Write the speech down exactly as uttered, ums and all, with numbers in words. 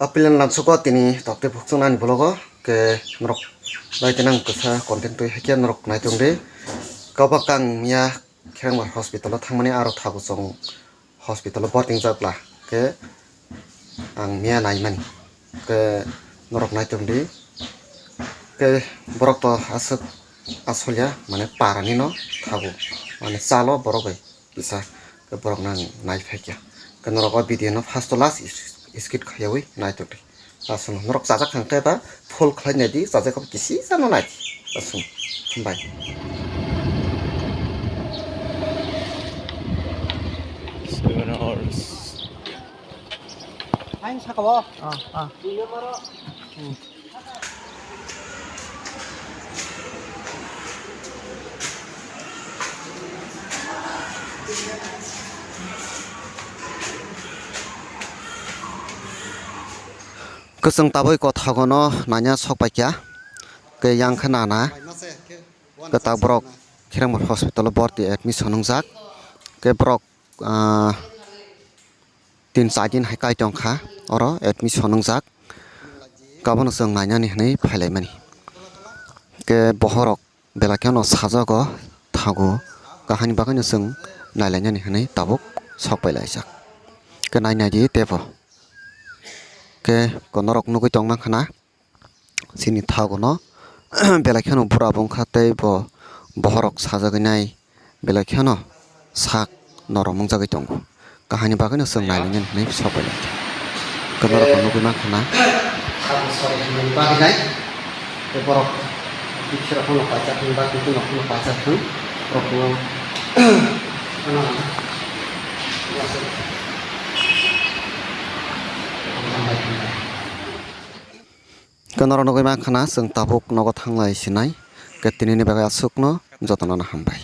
Apilani lamsuko tini tokte phukchungnani vlogo ke norok naitinang kisa content twi haikhe norok naitung di. Kabak kang miya Kherengbar hospital o thangmani aro thago chwng hospital o borting jakla ke ang miya naimani ke norok naitung di. Ke borok to aswk asolya mane parani no thago mane chalo borok bai. Kisa ke borok nang nai phaikya. Ke norok o video no first to last is-, skip khayawi nai tongdi. Aswk norok chajak khan khe ba full khlai nai di, chajak khe kisi jano nai di. Aswk. Hambai. Seven hours. Aing saka o. Ah, ah. Kwchwng tabwi kothagono nanya sok paikya, ke yang khe nana, kwtak borok Kherengbar hospital o borti admission wngjak, ke borok, ah, tin char din hai kai tongkha, oro admission wngjak, kabono chwng nainani hwnwi phailaimani. Ke bohrok belai kheno sajago thago, kahani bagwino chwng nailainani hwnwi tabuk sok pailaijak. Ke nai naidi tebo. Ke konorok nugwi tongma khana. Chini thagono belai kheno bura bo wngkha tei bo bohrok sajagwi nai belai kheno sak norom wngjagwi tongo. Kahani bagwino chwng nailainani hwnwi sok bai lai. Ke norok nugwi mankha na. Sak sorry hwnwi bagwi nai. Tei borok bikhe rok phano paijak hwn, bakhe rok phano paijak hwn. Borok phano ano Ke norok nugwi mankha na, chwng tabuk nogo thanglai sinai. Ke tinini bagwi aswkno jotono no hambai.